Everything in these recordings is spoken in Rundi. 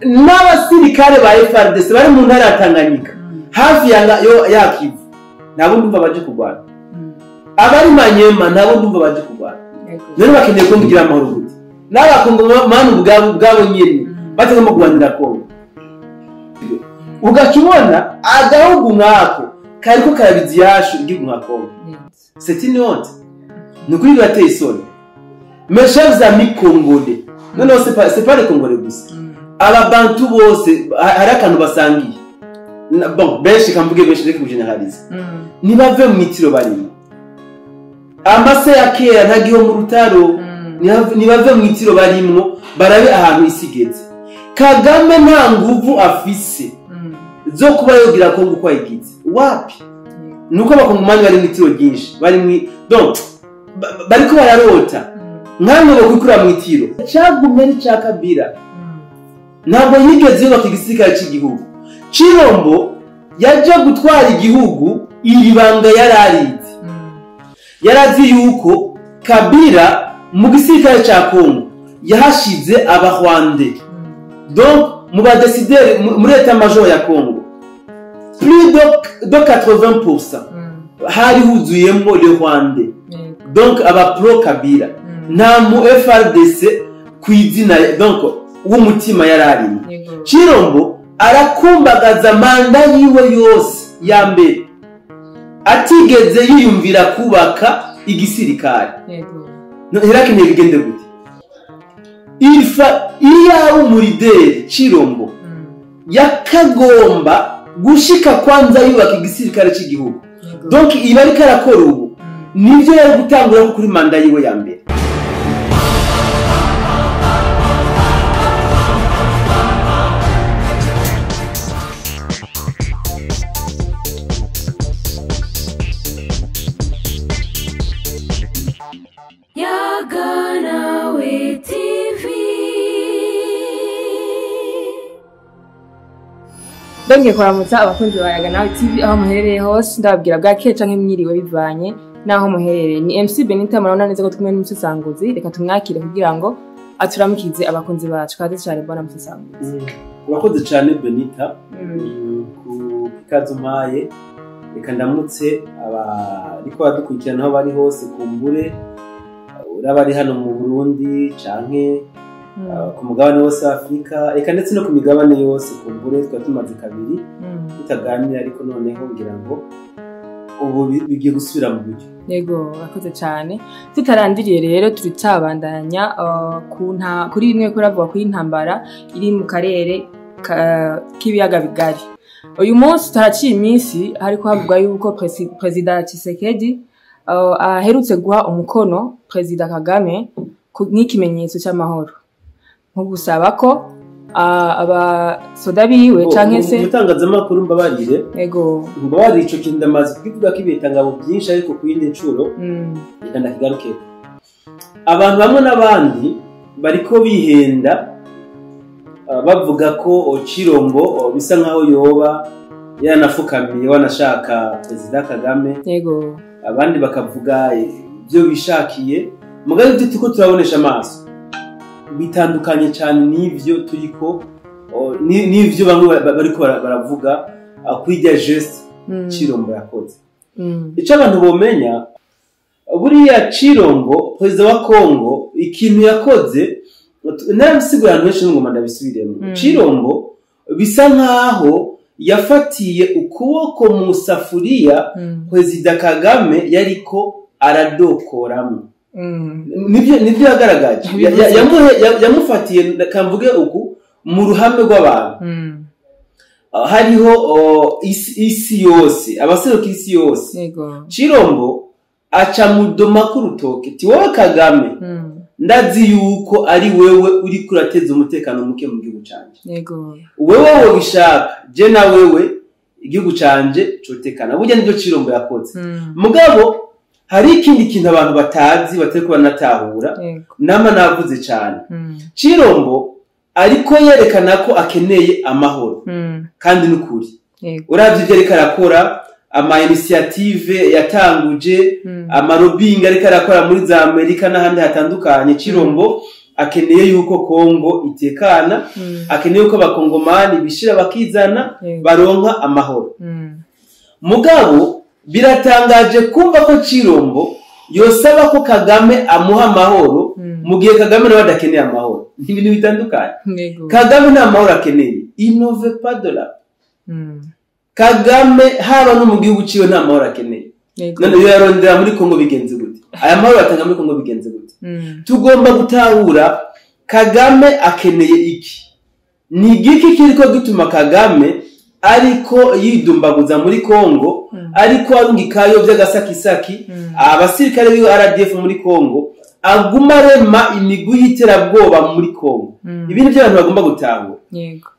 N'abasirikare ba FARDC bari mu ntara ya Tanganyika hafi ya Kivu, nabo ndumva baje kurwana. Abari Manyema nabo ndumva baje kurwana. None bakeneye ko ngira amahoro gute? N'abakongomani ubwabo nyene batagomba kurwanira Kongo. Ugaca ubona agahugu nkako kariko karabiza iyashu igihugu nka Kongo. C'est une honte. Ni ukuri birateye isoni. Mes chers amis congolais, non non, c'est pas les Congolais gusa. Ababantu bose hari akantu basangiye. Bon, benshi kamvuge benshi, reka kugeneraliza. Nibave mu itiro barimo. Amase ya kera ntagiho mu rutaro. Nibave mu itiro barimwo, barabe ahantu isi igeze. Kagame nta nguvu afise zo kuba yogira Kongo uko ayigize. Wapi? Nuko abakongomani bari mu itiro ryinshi, bari mu donc bariko bararota. Nkamwe bokwikura mu itiro. Cagumye ari ca Kabila. Ntabwo yigeze yubaka igisirikare cy'igihugu. Chirombo yaje gutwara igihugu, iri banga yararizi. Yarazi yuko Kabila mu gisirikare ca Kongo yahashize Abarwande. Donc mu ba décideurs muri état-major ya Kongo, plus de 80% hari huzuyemwo le Rwandais. Donc aba pro Kabila. Nta mu FARDC kw'izina donc w'umutima yararimo. Chirombo arakumbagaza manda yiwe yose ya mbere atigeze yiyumvira kubaka igisirikare. Ntirakeneye bigende gute? Ilfa iyo ari umu leader, Chirombo yakagomba gushika kwanza yubaka igisirikare cy'igihugu. Donc ibi ariko arakora ubu nibyo yari gutangura kuri manda yiwe ya mbere. Yaganawe TV. Ndongeye kuramutsa abakunzi ba Yaga Nawe TV aho muherereye hose, ndababwira bwakeye canke mwiriwe bivanye naho muherereye. Ni MC Benita, murabona neza ko tumwe n'umusesanguzi. Reka tumwakire kugira ngo aturamukize abakunzi bacu. Kaze cyane, bwana musesanguzi. Urakoze cyane, Benita, ku ikaze umpaye. Reka ndamutse abariko badukurikirana aho bari hose, kumbure uraba ari hano mu Burundi canke ku mugabane wose wa Afurika, reka ndetse no ku migabane yose. Kumbure twari tumaze kabiri tutaganira, ariko noneho ngira ngo ubu bigiye gusubira mu buryo. Yego, urakoze cyane. Tutarandiriye rero, turicabandanya kuri bimwe ko ravuga kuri intambara iri mu karere k'ibiyaga bigari. Uyu munsi taraciye iminsi hariko havugwa yuko Perezida Tshisekedi aherutse guha umukono Perezida Kagame nk'ikimenyetso cy'amahoro, nko gusaba ko abasoda biwe canke se Mu itangazamakuru, mbabarire. Yego. Mbabarire, ico kintu ndamaze kukivuga ko ibitangabo byinshi, ariko ku yindi ncuro reka ndakigarukeko. Abantu bamwe n'abandi bariko bihenda, bavuga ko Chirombo bisa nkaho yoba yaranafukamiye wanashaka Perezida Kagame. Abandi bakavuga ibyo bishakiye. Mugabo ibyo turiko turabonesha amaso bitandukanye cyane n'ivyo turiko n'ivyo bamwe bariko baravuga kuri irya geste Chirombo yakoze. Icyo abantu bomenya, buriya Chirombo, perezida wa Kongo, ikintu yakoze narabisigura ahantu henshi, n'ingoma ndabisubiremo. Chirombo bisa nkaho yafatiye ukuboko mu safuriya Perezida Kagame yariko aradokoramo. Nibyo yagaragaje. Yamufatiye, kamvuge uku, mu ruhame rw'abantu. Hariho isi yose, abaseruka isi yose. Chirombo aca mudoma k'urutoke ti: "Wowe Kagame, ndazi yuko ari wewe uriko urateza umutekano muke mu gihugu canje. Wewe wobishaka, je na wewe igihugu canje cotekana." Burya nibyo Chirombo yakoze. Mugabo hari ikindi kintu abantu batazi, batariko baranatahura. Nama navuze cane, Chirombo ariko yerekana ko akeneye amahoro, kandi n'ukuri. Uravye ivyo ariko arakora, ama initiative yatanguje, ama lobbying ariko arakora muri za Amerika n'ahandi hatandukanye, Chirombo Akeneye yuko Kongo itekana, akeneye yuko abakongomani bishira bakizana, baronka amahoro. Mugabo biratangaje kumva ko Cirombo yosaba ko Kagame amuha amahoro, mu gihe Kagame nawe adakeneye amahoro. Ni ibintu bitandukanye. Kagame nta mahoro akeneye, il ne veut pas de la Kagame haba no mu gihugu ciwe nta mahoro akeneye. None iyo yarondera muri Kongo bigenze gute? Aya mahoro atanga muri Kongo bigenze gute? Tugomba gutahura Kagame akeneye iki. Ni igiki kiriko gituma Kagame ariko yidumbaguza muri Kongo, ariko arungikayo vy'agasakisaki abasirikare b'iyo RDF muri Kongo, aguma arema imigwi y'iterabwoba muri Kongo? Ibi ni byo abantu bagomba gutahura.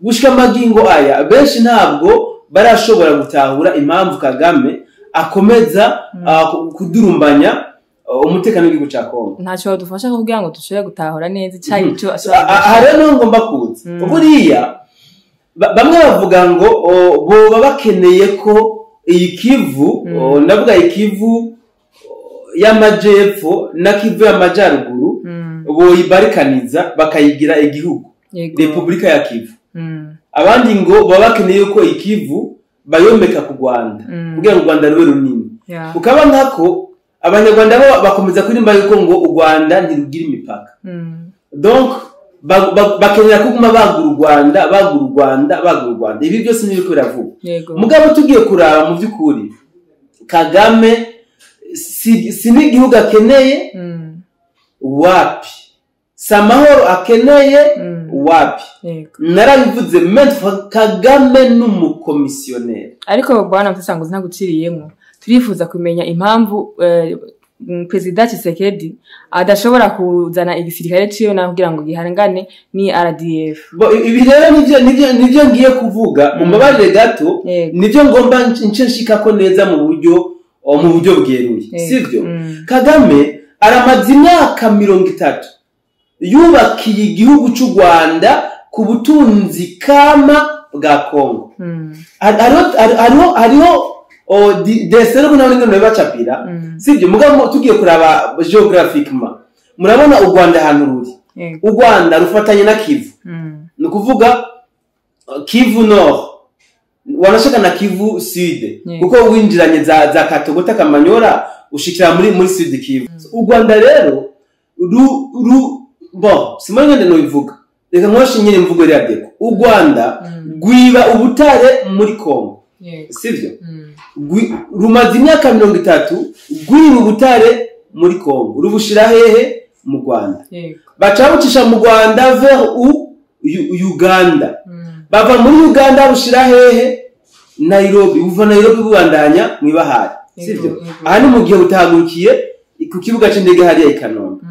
Gushika amagingo aya, benshi ntabwo barashobora gutahura impamvu Kagame akomeza kudurumbanya umutekano w'igihugu ca Kongo. Ntacyo badufasha kugira ngo dushobore gutahura neza icari ico ashobora. Aha rero niho ngomba kuza. Buriya bamwe bavuga ngo boba bakeneye ko iyi Kivu, ndavuga iyi Kivu y'amajepfo na Kivu y'amajaruguru, boyibarikaniza bakayigira igihugu, Repubulika ya Kivu. Abandi ngo baba bakeneye ko ikivu bayomeka ku Rwanda kugira ngo u Rwanda rube runini. Ukaba nkako abanyarwanda bo bakomeza kuririmba yuko ngo u Rwanda ntirugira imipaka. Donc bakenera kuguma bagura u Rwanda, bagura u Rwanda, bagura u Rwanda. Ibi byose nibiko biravugwa. Mugabo tugiye kuraba mu by'ukuri, Kagame si n'igihugu akeneye, wapi, si amahoro akeneye, wapi. Narabivuze maintes, Kagame n'umukomisiyoneri. Ariko bwana Mutesa, ntaguciriyemwo, turifuza kumenya impamvu Perezida Tshisekedi adashobora kuzana igisirikare ciwe naho kugira ngo gihangane ni RDF. Bo, ibi rero nivyo ngiye kuvuga, mumbabarire gato. Nivyo ngomba nce nshikako neza mu buryo bweruye, sivyo? Kagame aramaze imyaka 30 yubakiye igihugu c'u Rwanda ku butunzi kama bwa Kongo. Hariho dessin ko nawe ngene bacapira, sivyo? Mugabo tugiye kuraba géographiquement, murabona u Rwanda ahantu ruri. U Rwanda rufatanye na Kivu, ni ukuvuga Kivu Nord, wanashaka na Kivu Sud, kuko winjiranye za Katogota, Kamanyora, ushikira muri Sud Kivu. U Rwanda rero ru ru bon, simoni ngende no bivuga, reka nkoreshe nyine imvugo iri adeko. U Rwanda rwiba ubutare muri Kongo, sivyo? Rumaze imyaka 30 rwiba ubutare muri Kongo, rubushira hehe? Mu Rwanda. Baca babucisha mu Rwanda vers Uganda. Bava muri Uganda bushira hehe? Nairobi. Buva Nairobi bubandanya mw'ibahari, sivyo? Aha ni mu gihe butahagurukiye ku kibuga c'indege hariya i Kanombe.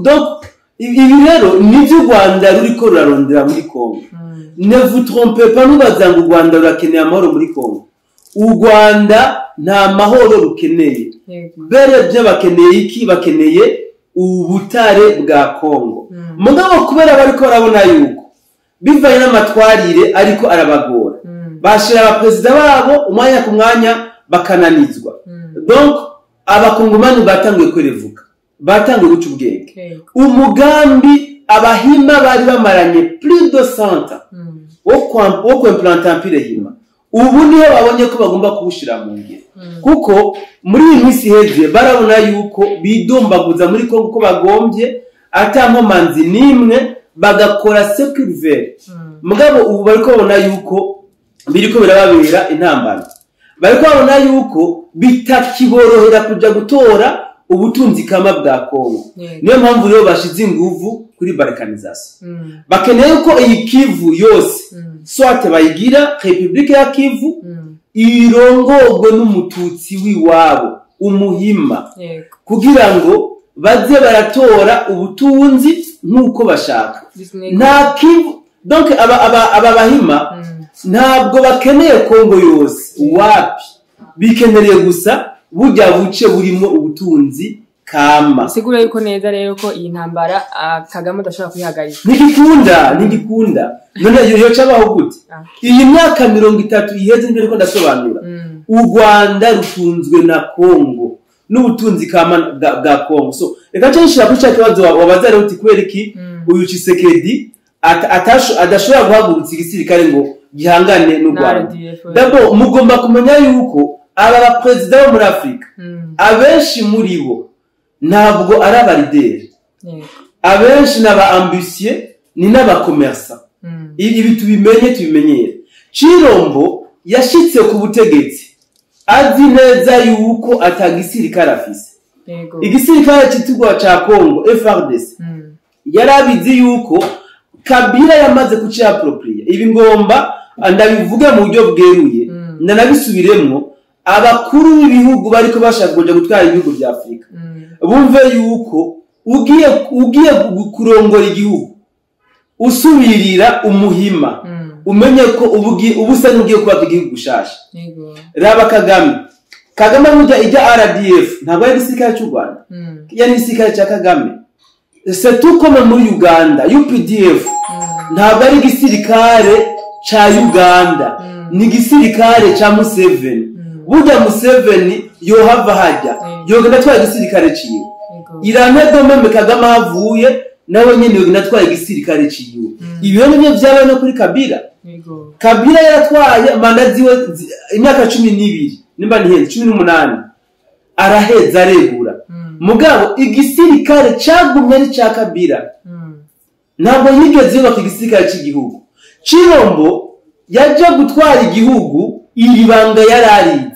Donc ibi rero nivyo u Rwanda ruriko rurarondera muri Kongo. Ne vous trompez pas, nubaza ngo u Rwanda rurakeneye amahoro muri Kongo. U Rwanda nta mahoro rukeneye. Bere byo bakeneye iki? Bakeneye ubutare bwa Kongo. Mugabo kubera bariko barabona yuko bivanye n'amatwarire ariko arabagora, bashira abaperezida babo umwanya ku mwanya bakananizwa. Donc abakongomani batanguye kwerevuka, batanguye guca ubwenge. Umugambi abahima bari bamaranye plus de 100 ans wo kwimplanta empire hima, ubu niho babonye ko bagomba kuwushira mu ngiro, kuko muri iyi minsi iheze barabona yuko bidombaguza muri Kongo ko bagombye ata nkomanzi n'imwe, bagakora sécuritaire. Mugabo ubu bariko babona yuko biriko birababera intambara, bariko babona yuko bitakiborohera kuja gutora ubutunzi kama bwa Kongo. Niyo mpamvu rero bashize inguvu kuri balkanisation. Bakeneye ko iyi Kivu yose, soit bayigira Republique ya Kivu, irongorwe n'umututsi w'iwabo umuhima, kugira ngo baze baratora ubutunzi nk'uko bashaka. Nta Kivu, donc aba bahima ntabwo bakeneye Kongo yose, wapi, bikenereye gusa burya buce burimo ubutunzi kama. Sigura yuko neza rero ko iyi ntambara Kagame adashobora kuyihagarika. Ntigikunda, ntigikunda. None yo cabaho gute? Iyi myaka 30 iheze, mbere ko ndasobanura, u Rwanda rutunzwe na Kongo. N'ubutunzi kama bwa Kongo. So reka nce nshira kuri ca kibazo wabaza rero uti kubera iki uyu Tshisekedi adashobora guhagurutsa igisirikare ngo gihangane n'u Na Rwanda. RDF. D'abord, mugomba kumenya yuko aba baperezida bo muri Afurika, abenshi muri bo ntabwo ari aba leader. Abenshi ni aba ambitieux, ni n'aba commerçant. Ibi tubimenye, tubimenyere. Chirombo yashitse ku butegetsi azi neza yuko atagisirikare afise. Igisirikare cyitwa ca Congo, FARDC, yarabizi yuko Kabila yamaze kuciapproprier. Ibi ngomba ndabivuge mu buryo bweruye, ndanabisubiremwo. Abakuru b'ibihugu bariko bashaka kuja gutwara ibihugu vya Afurika bumve yuko ugiye kurongora igihugu usubirira umuhima, umenye ko uba usa n'ugiye kubaka igihugu gushasha. Raba Kagame. Kagame burya ijya RDF ntabwo ari igisirikare cy'u Rwanda, kijya ni igisirikare cya Kagame. C'est tout comme muri Uganda, UPDF ntabwo ari igisirikare ca Uganda, ni igisirikare ca Museveni. Burya Museveni yohava hajya, yogenda atwaye igisirikare ciwe. Irame domeme Kagame ahavuye, nawe nyene yogenda atwaye igisirikare ciwe. Ibi rero nivyo vyabaye no kuri Kabila. Kabila yaratwaye manda ziwe imyaka 12, nimba ntihenze 18, araheza aregura. Mugabo igisirikare cagumye ari ca Kabila. Ntabwo yigeze yubaka igisirikare cy'igihugu. Chirombo yaje gutwara igihugu, iri banga yararize.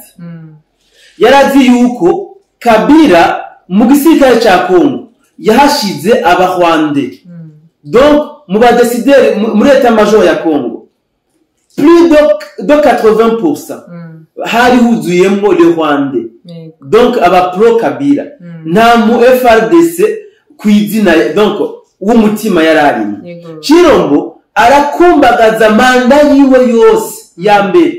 Yarazi yuko Kabila mu gisirikare ca Congo yahashize Abarwande. Donc mu ba décideurs muri état major ya Congo, plus de 80% hari huzuyemo le Rwandais, donc aba pro Kabila. Nta mu FARDC ku izina, donc w'umutima yararimo. Chirombo arakumbagaza manda yiwe yose ya mbere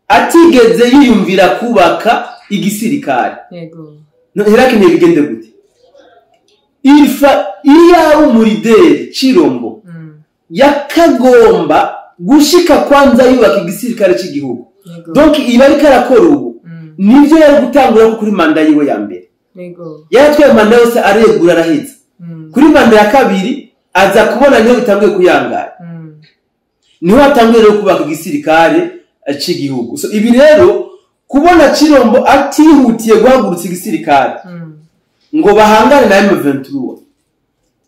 atigeze yiyumvira kubaka igisirikare. Herakeneye bigende gute? Ilfa iyo ari umu leader, Chirombo yakagomba gushika kwanza yubaka igisirikare cy'igihugu. Donc ibi ariko arakora ubu nibyo yari gutangura kuri manda yiwe ya mbere. Yaratwaye manda yose, aregura, araheza. Kuri manda ya kabiri aza kubona niho bitanguye kuyangara, niho atanguye rero kubaka igisirikare cy'igihugu. So ibi rero, kubona Chirombo atihutiye guhagurutsa igisirikare ngo bahangane na M23,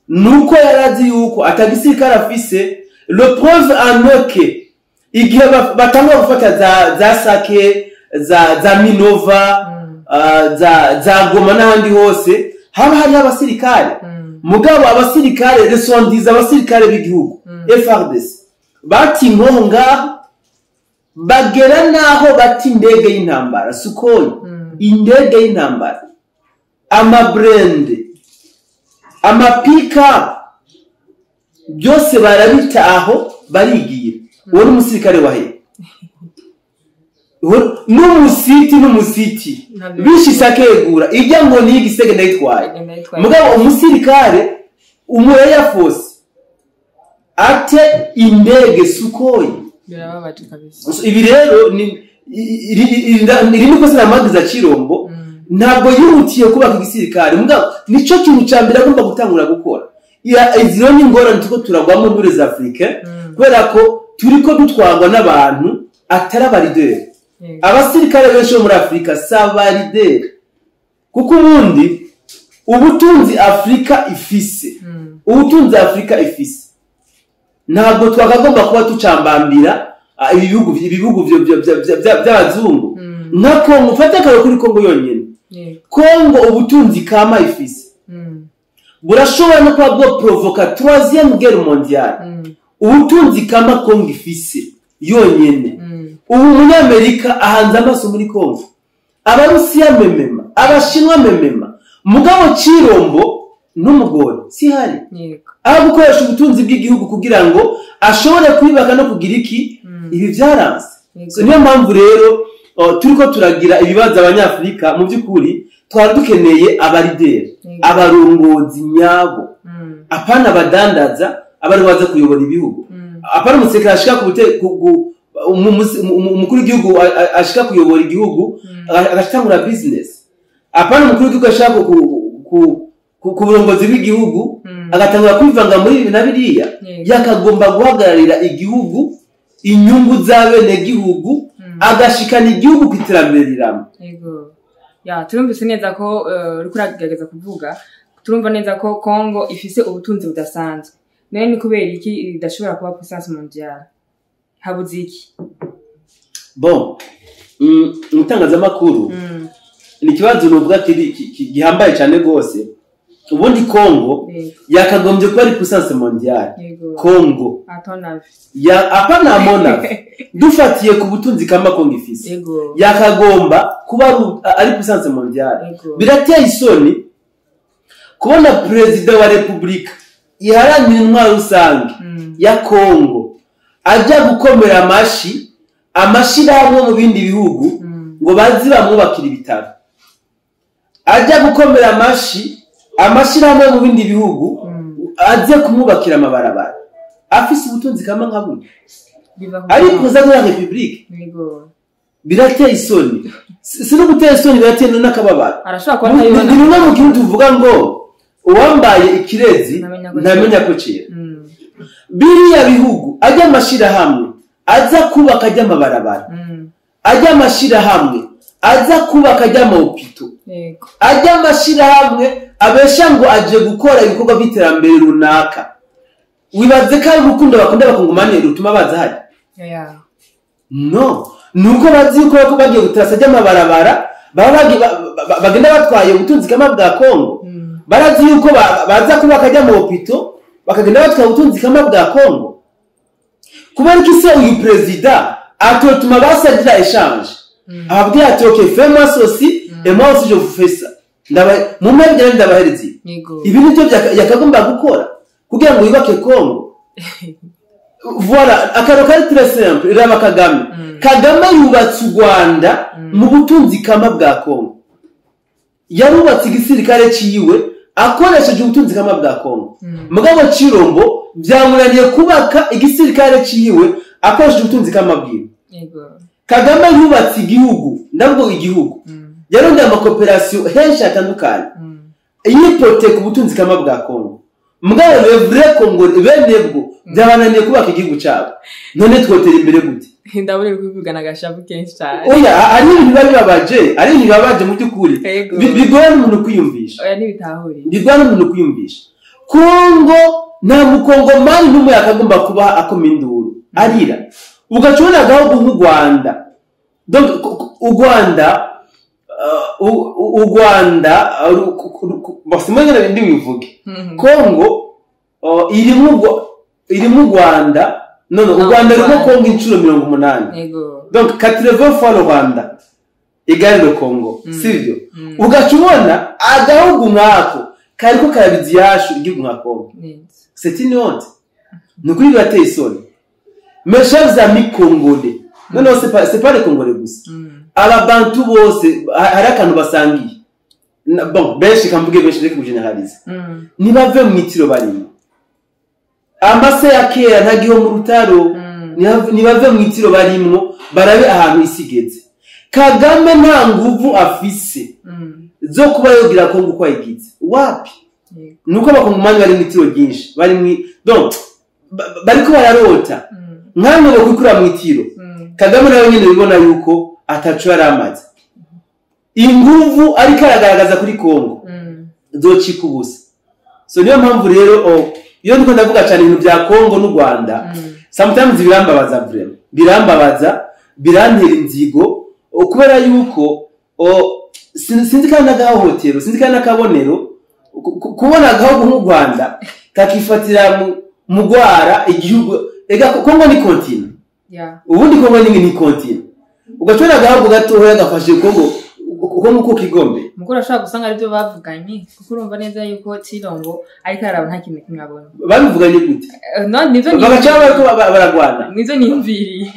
nuko yarazi yuko atagisirikare afise. Le preuve en est que igihe batangwa gufata za Sake, za Minova, za Goma n'ahandi hose, haba hariho abasirikare. Mugabo abasirikare, les soi-disant abasirikare b'igihugu, FARDC, bati inkoho ngaho, bagera naho bati indege y'intambara Sukhoi, indege y'intambara, ama blindés, amapika, byose barabita aho barigiye. Uwo ni umusirikare wa he? N'umusiti bishitse akegura ijya ngo ni igisege ndayitwaye. Agenda yitwaye. Mugabo umusirikare umu Air Force ate indege Sukhoi. Birababaje kabisa. So, ibi rero ni iri ni kosa namagiza Chirombo. Ntabwo yihutiye kubaka igisirikare, mugabo nico kintu ca mbere agomba gutangura gukora. Izi rero ni ingorane turiko turagwamo muri za Afrique, kubera ko turiko dutwarwa n'abantu atari aba leader. Abasirikare benshi bo muri Afurika si aba leader, kuko ubundi ubutunzi Afurika ifise, ubutunzi Afurika ifise, ntabwo twakagomba kuba tucambambira ibi bihugu by'abazungu nka Kongo. Ufate akarero kuri Kongo yonyine. Kongo, ubutunzi kama ifise burashobora no kuba bwo provoka troisième guerre mondiale. Ubutunzi kama Kongo ifise yonyene, ubu umunyamerika ahanze amaso muri Kongo, Abarusiya memema, Abashinwa memema. Mugabo Cirombo n'umugore sihari aho gukoresha ubutunzi bw'igihugu kugira ngo ashobore kwibaka no kugira iki. Ibi byaranze. So, niyo mpamvu rero turiko turagira ibibazo Abanyafurika. Mu by'ukuri twari dukeneye aba leader, abarongozi nyabo, apana abadandaza abari baza kuyobora ibihugu, apana umusirikare ashika ku bute- ku- ku- umu- umu- umukuru w'igihugu ashika kuyobora igihugu agatangura business. Apana umukuru w'igihugu ashaka ku burongozi bw'igihugu agatangura kwivanga muri ibi na biriya. Yakagomba guhagararira igihugu, inyungu z'abenegihugu, agashikana igihugu ku iterambere rirama. Yego. Ya, turumvise neza ko uriko uragerageza kuvuga, turumva neza ko Congo ifise ubutunzi budasanzwe. None ni kubera iki idashobora kuba puissance mondiale? Habuze iki? Bon, mu itangazamakuru ni ikibazo nuvuga kiri gihambaye cyane rwose. Ubundi Congo yakagombye kuba ari puissance mondiale. Congo À ton avis. Ya, apana mona, dufatiye ku butunzi kama Congo ifise, yakagomba kuba ari puissance mondiale. Birateye isoni kubona perezida wa repubulika iharanira intwaro rusange ya Congo ajya gukomera amashi amashirahamwe mu bindi bihugu ngo bazi bamwubakira ibitaro, ajya gukomera amashi amashirahamwe mu bindi bihugu aze kumwubakira amabarabara, afise ubutunzi kama nka burya Biva ku ari perezida de la république. Birateye isoni. Si no gutera isoni, birateye n'akababaro. Arashobora kuba Ni atabibona. Ni bimwe mu kintu tuvuga ngo uwambaye ikirezi ntamenya ko ntamenya ko cera. Biriya bihugu ajya amashirahamwe aza kubaka ajya amabarabara, ajya amashirahamwe aza kubaka ajya ama hôpitaux, ajya amashirahamwe abesha ngo aje gukora ibikorwa by'iterambere runaka, wibaze ko ari urukundo bakunda abakongomani rutuma baza hari? No, ni uko bazi yuko bako bagiye gutarasa ajya amabarabara, baba bagenda batwaye ubutunzi kama bwa Kongo. Barazi yuko baza kubaka ajya mu hôpitaux, bakagenda batwaye ubutunzi kama bwa Kongo. Kubera iki se uyu perezida atotuma basagira échange, ababwira ati: "Ok, fais-moi ceci et moi aussi je vous fais ça, ndaba mumpe bya, ndabahereza ibi"? Ibi nibyo yakagomba gukora kugira ngo yubake Kongo. Voilà akantu kari très simple. Raba Kagame. Kagame yubatse u Rwanda mu butunzi kama bwa Kongo. Yarubatse igisirikare ciwe akoresheje ubutunzi kama bwa Kongo. Mugabo Cirombo byamunaniye kubaka igisirikare ciwe akoresheje ubutunzi kama bwiwe. Kagame yubatse igihugu, ndavuga igihugu, yarondeye ama coopérations henshi hatandukanye, yipoteka ubutunzi kama bwa Kongo. Mugabo le vrai Congo, bene bwo byabananiye kubaka igihugu cyabo. None twotera imbere gute? Ndabona uri kubivugana agashavu kenshi cyane. Oya, ari ibintu biba bibabaje, ari ibintu bibabaje mu by'ukuri. Bigoye n'umuntu kwiyumvisha. Oya, ntibitahuriye. Bigoye n'umuntu kwiyumvisha. Kongo, nta mukongomani n'umwe yakagomba kuba akoma induru arira, ugaca ubona agahugu nk'u Rwanda. Donc u Rwanda, u Rwanda, simwe ngene ndi bivuge, Kongo irimo u Rwanda, no, u No, Rwanda rurimo Rwanda. Kongo inshuro 80. Donc 80 fois le Rwanda égale le Congo, sivyo? Ugaca ubona agahugu nk'ako kariko karabiza iyashu igihugu nka Congo. Neza. C'est une honte, ni ukuri birateye isoni, mes chers amis congolais. Non, non, c'est pas les Congolais gusa, ababantu bose hari akantu basangiye. Bon, benshi, kamvuge benshi, reka kugeneraliza, ntibave mu itiro barimo. Amase ya kera ntagiho mu rutaro. Ntibave mu itiro barimwo, barabe ahantu isi igeze. Kagame nta nguvu afise zo kuba yogira Kongo uko ayigize, wapi. Nuko abakongomani bari mu itiro ryinshi, bari mu, donc bariko bararota nkamwe bokwikura mu itiro. Kagame nawe nyine bibona yuko ataco yari amaze. Inguvu ariko aragaragaza kuri Kongo zocika ubusa. So niyo mpamvu rero, iyo ndiko ndavuga cyane ibintu bya Kongo n'u Rwanda, sometimes birambabaza, vraiment birambabaza, birantera inzigo, kubera yuko sinzi kandi n'agahohotero, sinzi kandi n'akabonero kubona agahugu nk'u Rwanda kakifatira mu gwara igihugu. Ega Kongo ni continent. Ubundi Kongo ni continent, ugacona agahugu gatoya gafashe Kongo uko kigombe. Mukuru, ashobora gusanga aribyo bavuganye, kuko urumva neza yuko Cirombo ariko araraba nta kintu kimwe abona. Babivuganye gute? No, nivyo bagaca bariko baragwana. Nivyo niyumviriye.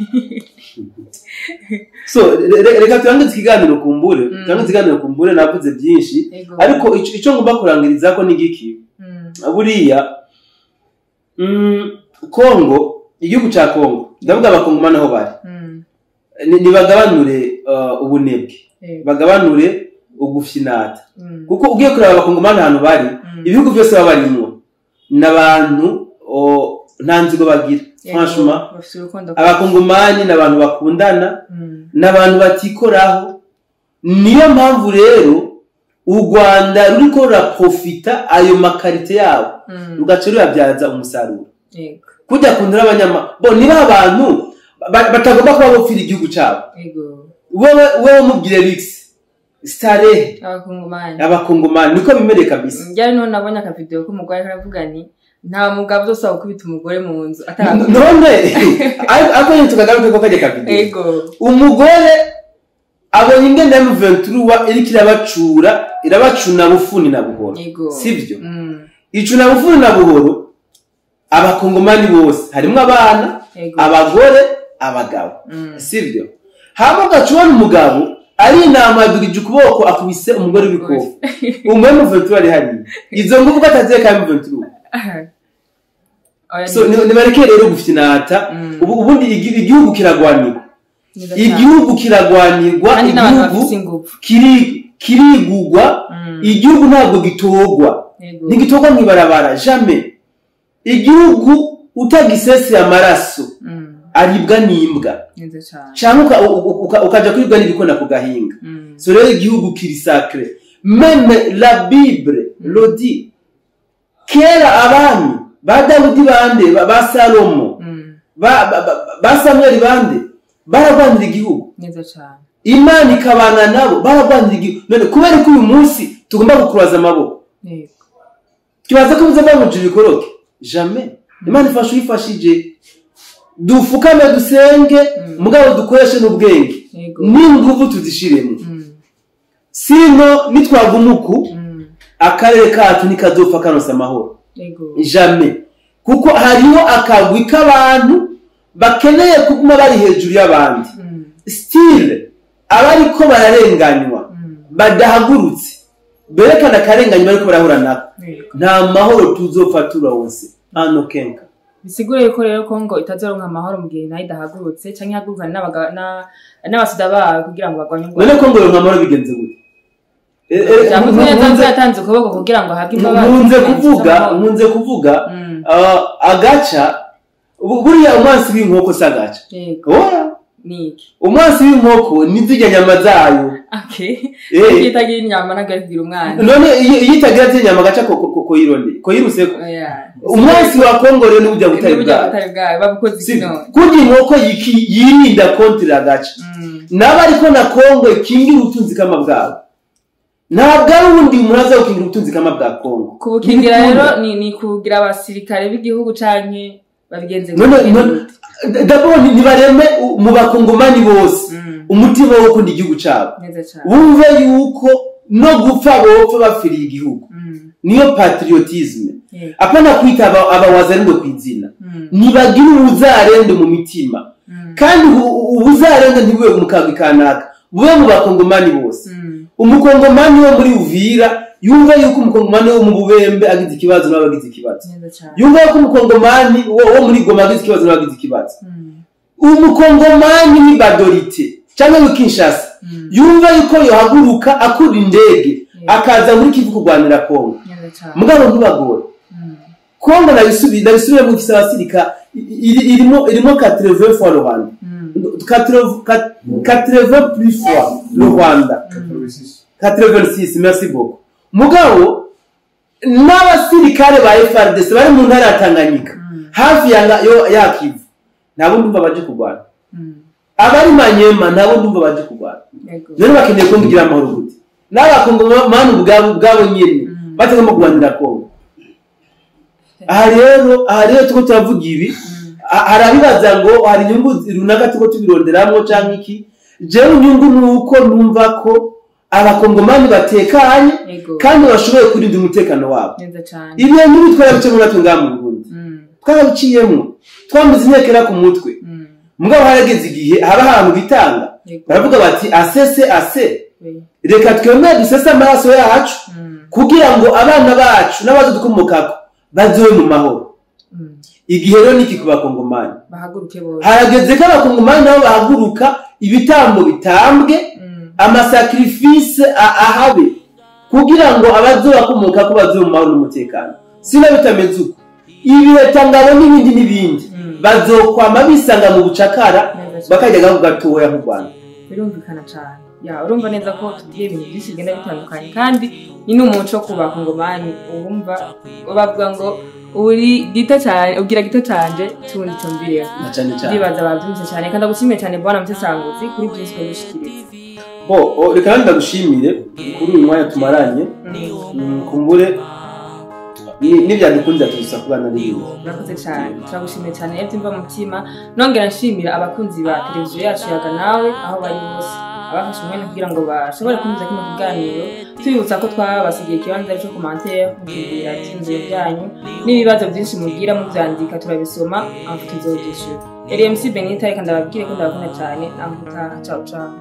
So reka turangize ikiganiro kumbure. Turangize ikiganiro kumbure, navuze byinshi. Ariko ico ngomba kurangiriza ko ni giki? Buriya Kongo, igihugu ca Kongo, ndavuga abakongomani aho bari, nibagabanure ubunebwe, bagabanure. Ugufinata, kuko ugiye kureba abakongomani ahantu bari, ibihugu byose baba barimwo n'abantu nta nzigo bagira, franchement. Bafite urukundo. Abakongomani ni abantu bakundana, n'abantu batikoraho. Niyo mpamvu rero u Rwanda ruriko ruraprofita ayo ma qualités yabo, rugaca ruyabyaza umusaruro. Kujya kundura abanyama bo niba abantu batagomba kuba bopfira igihugu cyabo. Wewe mubwire Rix starehe. Abakongomani. Abakongomani niko bimereye kabisa. Njyari niho nabonye akavideo k'umugore ariko aravuga ni nta mugabo uzosaba gukubita umugore mu nzu atarakubita. None ariko nyine tukagaruke ko kajya kavideo. Umugore abonye ingene M23 iriko irabacura, irabacuna bufuni na buhoro. Sivyo? Icuna bufuni na buhoro abakongomani bose, harimwo abana, abagore, abagabo. Sivyo? Hamwe ugaca ubona umugabo ari inama, yadugije ukuboko, akubise umugore w'ibikoko. Umwe M23 ari hariya, izo nguvu ko atazeka M23. Oya, So nibareke rero gufinata. Ubundi igihugu kiragwanirwa. Neza cyane. Igihugu kiragwanirwa. Kandi n'abantu Igihugu bafise ingufu. Kirigugwa. Igihugu ntabwo gitorwa. Ntigitorwa mw'ibarabara, jamais. Igihugu utagiseseye amaraso, aribwa n'imbwa. Neza cyane. Cyangwa ukaja kuribwa n'ibikona ku gahinga. So rero igihugu kiri sacré, même la Bible le dit. Kera abami ba Dawudi, bande ba Salomo, ba Samweli, bande baragwanira igihugu. Neza cyane. Imana ikabana nabo, baragwanira igihugu. None kubera ko uyu munsi tugomba gukuraza amaboko, kibaza ko muzava mu ijuru bikoroke? Jamais. Imana ifasha uyifashije. Dufukame dusenge, mugabo dukoreshe n'ubwenge n'inguvu tuzishiremo. Sino nitwaguma uku, akarere kacu ntikazopfa karonse amahoro. Jamais, kuko hariho akagwi k'abantu bakeneye kuguma bari hejuru y'abandi. Still abariko bararenganywa badahagurutse berekana akarenganywa bariko barahura nako, nta mahoro tuzopfa turonse hano kenka. Bisigure yuko rero Kongo itazoronka amahoro mu gihe nayo idahagurutse canke ihagurukane n'abasoda bayo kugira ngo barwanye u None Rwanda. ko ngo yoronka amahoro bigenze gute? Jambo neza yatanze ukuboko kugira ngo ahabwe imbabazi. Nkunze kuvuga agaca buriya umwansi w'inkoko si agaca. Oya. Niki? Umwansi w'inkoko ni zirya nyama zayo. Itagira inyama ntabwo ari kugira umwana. None iyo itagira zirya nyama, agaca koyironde koyiruseko. Oya. Umwansi wa Kongo rero ni burya butare N'uburyo bwayo. butare bwayo babukoze Si- iki none? Kurya inkoko yirinda contre agaca, naba ariko na Kongo ikingira ubutunzi kama bwabo. Ntabwo ari ubundi umuntu aza gukingira ubutunzi kama bwa Kongo. Kubukingira Ntibikunda. rero ni kugira abasirikare b'igihugu canke babigenze None gute? D'abord nibareme mu bakongomani bose umutima wo gukunda igihugu cabo, Neza cane. bumve yuko no gupfa bopfa bapfiriye igihugu. Niyo patriotisme. Apana kwita abawazalendo kw'izina. Nibagire ubuzarendo mu mitima, kandi ubuzarendo ntibube mu kagwi kanaka, bube mu bakongomani bose. Umukongomani wo muri Uvira yumva yuko umukongomani wo mu Bubembe agize ikibazo nawe agize ikibazo. Neza cane. Yumva yuko umukongomani wo muri Goma agize ikibazo nawe agize ikibazo. Umukongomani w'i Gbadolite cyangwa w'i Kinshasa yumva yuko yohaguruka akura indege akaza muri Kivu kurwanira Kongo. Neza cane. Mugabo ntibagore. Kongo nabisubiremo, ifise abasirika irimo 80 fois le Rwanda. 80 plus fois le Rwanda. 86, merci beaucoup. Mugabo n'abasirikare ba FARDC bari mu ntara ya Tanganyika, hafi ya Kivu, nabo ndumva baje kurwana. Abari Manyema nabo ndumva baje kurwana. Rero bakeneye ko ngira amahoro gute n'abakongomani ubwabo nyene batagomba kurwanira Kongo? Aha rero tuko turavuga ibi, hari abibaza ngo hari inyungu runaka tuko tubironderamwo canke iki. Jewe inyungu ni uko numva ko abakongomani batekanye kandi bashoboye kurinda umutekano wabo. Neza cane. Ibyo n'ibi twarabiciyemo natwe ngaha mu Burundi. Twarabiciyemo, twamaze inkekera ku mutwe. Mugabo harageze igihe haba ahantu bitanga, baravuga bati asese ase, reka twemere dusese amaraso yacu kugira ngo abana bacu n'abazodukomokako bazobe mu mahoro. Igihe rero niki ku bakongomani? Bahaguruke bose. Harageze ko abakongomani nabo bahaguruka, ibitambo bitambwe. Ama sacrifices ahabe kugira ngo abazobakomoka ko bazobe mu mahoro n'umutekano. Sina bitameze uko, ibiheta n'ibindi n'ibindi, bazokwama bisanga mu bucakara. Neza cyane. Bakajya gaho gatoya nk'u Rwanda. Birumvikana cyane. Ya, urumva neza ko tugiye ibintu byinshi bigenda bitandukanye, kandi ni n'umuco ku bakongomani. Urumva bavuga ngo uri gito cyane ubwira gito canje tundi tumvireho. Na cyane cyane. Ndibaza babyumvise cyane, kandi ndagushimiye cyane, bwana Musesanguzi, kuri byinshi udushikiriza. Bo reka nanjye ndagushimire kuri uyu mwanya tumaranye. Kumbure nibyadukunze tuza kubana n'ibindi. Murakoze cyane, turagushimiye cyane rero byumva mutima. Nongera nshimira abakunzi ba televiziyo yacu Yaga Nawe aho bari bose, abafashe umwanya kugira ngo bashobore kumva kino kiganiro. Tubibutsa ko twabasigiye ikibanza cyo commentaire, mutubwira ibyiyumviro byanyu n'ibibazo byinshi mugira, mubyandika turabisoma, aho tuzobyishyura. RMC Benita, reka ndababwire ko ndabakunda cyane. Naho utaha, ciao ciao.